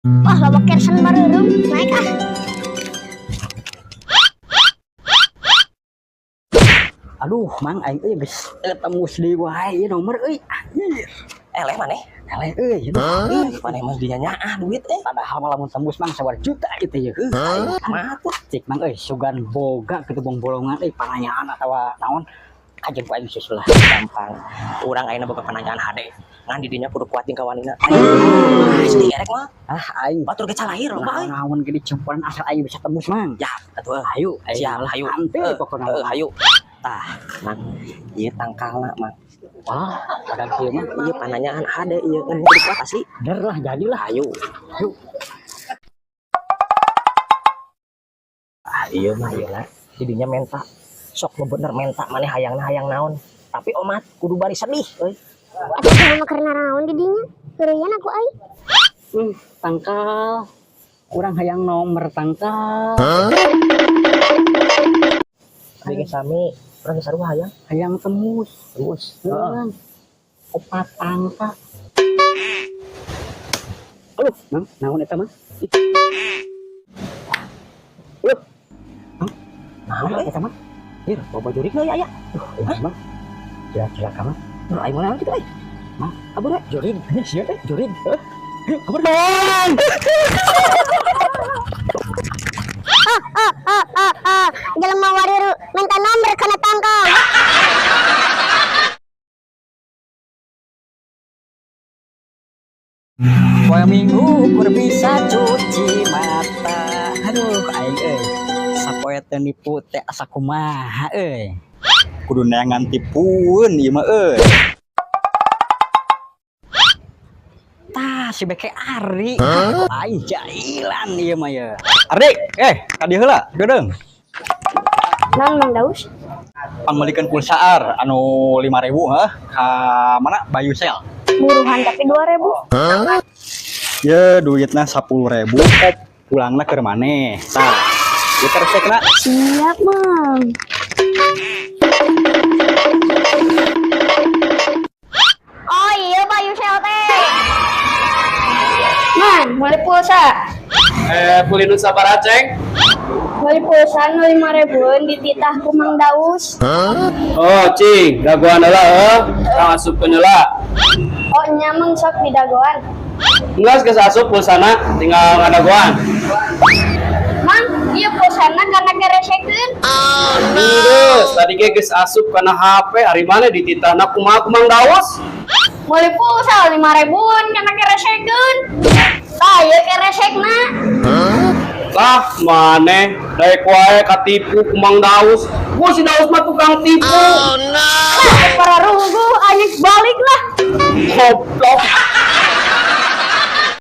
Wah, loba kersen bareureum, naik ah. Aduh, Mang, aing euy geus tembus deui wae ieu nomor euy. Anjir. Eleh maneh. Eleh euy. Ih, maneh mah dinyanyaah duit eh. Padahal mah lamun tembus, Mang, sabaraha juta gitu ya. Mah tuh. Cik, Mang euy, sugan boga kitu bong-bolongan euy pananyaan atawa naon kajen ku aing susul lah. Gampang. Urang ayeuna boga pananyaan HD. Ngan di dinya kudu kuat jeung kawanina. Asli erek mah. Ah, aing Batur ge calahir loba euy. naon ge dicemporan asal aing bisa tembus, Mang. Ya, atuh. Hayu, aing Siap, lah hayu. Hanteu Eh, pokona. eh, hayu. Tah, Mang. Ieu tangkalna, Mang. Wah, padahal kieu mah Ieu pananyaan HD ieu kan kudu kuat asli. bener lah, jadilah. Hayu. Hayu. Ah, ieu mah ieu lah. Didinya menta. Sok nu bener menta maneh hayangna hayang naon. Tapi omat kudu bari sedih euy. Atuh kumaha mah keur naraon di dinya? Heureuyan aku ai. Tangkal. Kurang hayang nomor tangkal. Abi ge sami, urang ge sarua hayang. Hayang tembus. Terus. Heeh. Opat angka. Aduh, Mang, naon eta, Mang? Ih. Aduh, Mang, Naon naon euy? eta, Mang? Dir, bawa jurik euy aya. Duh, Mang. Jelas-jelas ka, Mang. Duh, aing mah naon kitu euy. Mang, Kabur we. jurig, ini sia teh, jurig. Heuh. Kabur. Mang. Ah ah ah ah ah, jelema wareureu minta nomor kana tangkal. Poe Minggu kur bisa cuci mata. Aduh, aing euy. Sapoe teu nipu teh asa kumaha euy. Kudu neangan tipueun ieu mah euy. Tah, si beke Ari. Aing jailan ieu mah ye. Ardik, ka dieu heula, geudeung. Naon, Mang Daus? Pangmeulikeun pulsa ar anu 5000 heuh ka mana Bayu Sel. Buruhan tapi 2000. Ye duitna 10.000 kop pulangna keur maneh. Tah, ieu teh resekna. Siap, Mang. Oh iya, Bayu Sel teh. Man, meuli pulsa. Eh, pulinu sabaraha, Ceng? Meuli pulsa nu 5000-eun dititah ku Mang Daus. Oh, cing, dagoan heula heuh. Urang asupkeun heula. Oh, nya, Mang, sok didagoan. Enggeus, geus asup pulsana, tinggal ngadagoan. Mang, ieu pulsana kana keresekeun. Geus, tadi ge geus asup kana HP, ari maneh dititahna kumaha ku Mang Daus? Meuli pulsa 5000-eun kana keresekeun. Tah, ieu keresekna. Lah, maneh daek wae katipu ku Mang Daus. Gua si Daus mah tukang tipu. Lah, para ruguh aing balik.